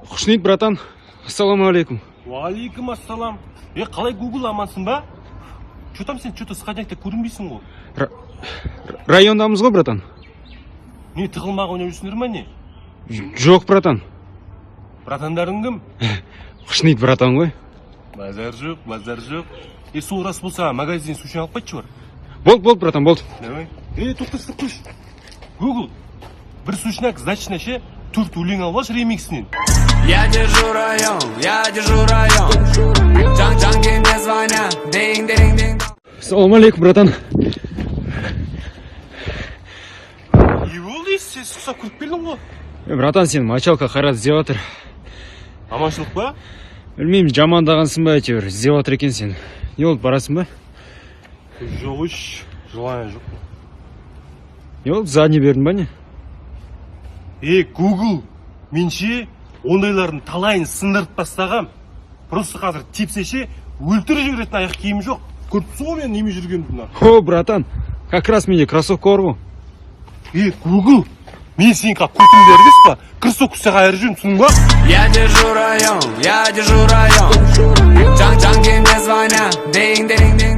Хушнит, братан, ассалаумағалейкум. Уағалейкум ассалам. Е, қалай, Гугл, амансың ба? Че там, сен че-то сходняк та көрінбейсің ғой. Райондамыз ғой, братан. Не, тығылмақ ойнап жүрсіңдер ма, не? Жоқ, братан. Братандарың кім? Хушнит, братан ғой. Базар жоқ, базар жоқ. Е, сол рас болса, магазин суши алып қайтшы, бар. Болды, болды, братан, болды. Давай. Е, тоқташы, тоқташы, Гугл. Бір сушняк сдача ше, төрт өлең алып алшы ремиксінен. Я держу район, я держу район. Джан джанги мне звонят, динг динг динг. Ассалаумағалейкум, братан. Не болды, сен ұқсап кіріп келдің ғой? Е, братан, сені мочалка Қайрат іздеп жатыр. Аманшылық па? Білмеймін, жамандағансың ба, әйтеуір іздеп жатыр екен сені. Не болды, барасың ба? Жоқ, еш желание жоқ. Не болды, задний бердің ба, не? Е, Гугл, мен ше, ондайлардың талайын сындырып тастағам. Просто қазір тепсе ше, өлтіріп жіберетін аяқ киім жоқ. Көріп тұрсың ғой мен немен жүргенімді мына. О, братан, как раз менде кроссовка бар ғой. Е, Гугл, мен сенің қазір көтіңді іргіз па, кроссовка саған айырып жүрмін, түсіндің ба? Я держу район, я держу район. Джан джанги мне звонят, динг динг динг.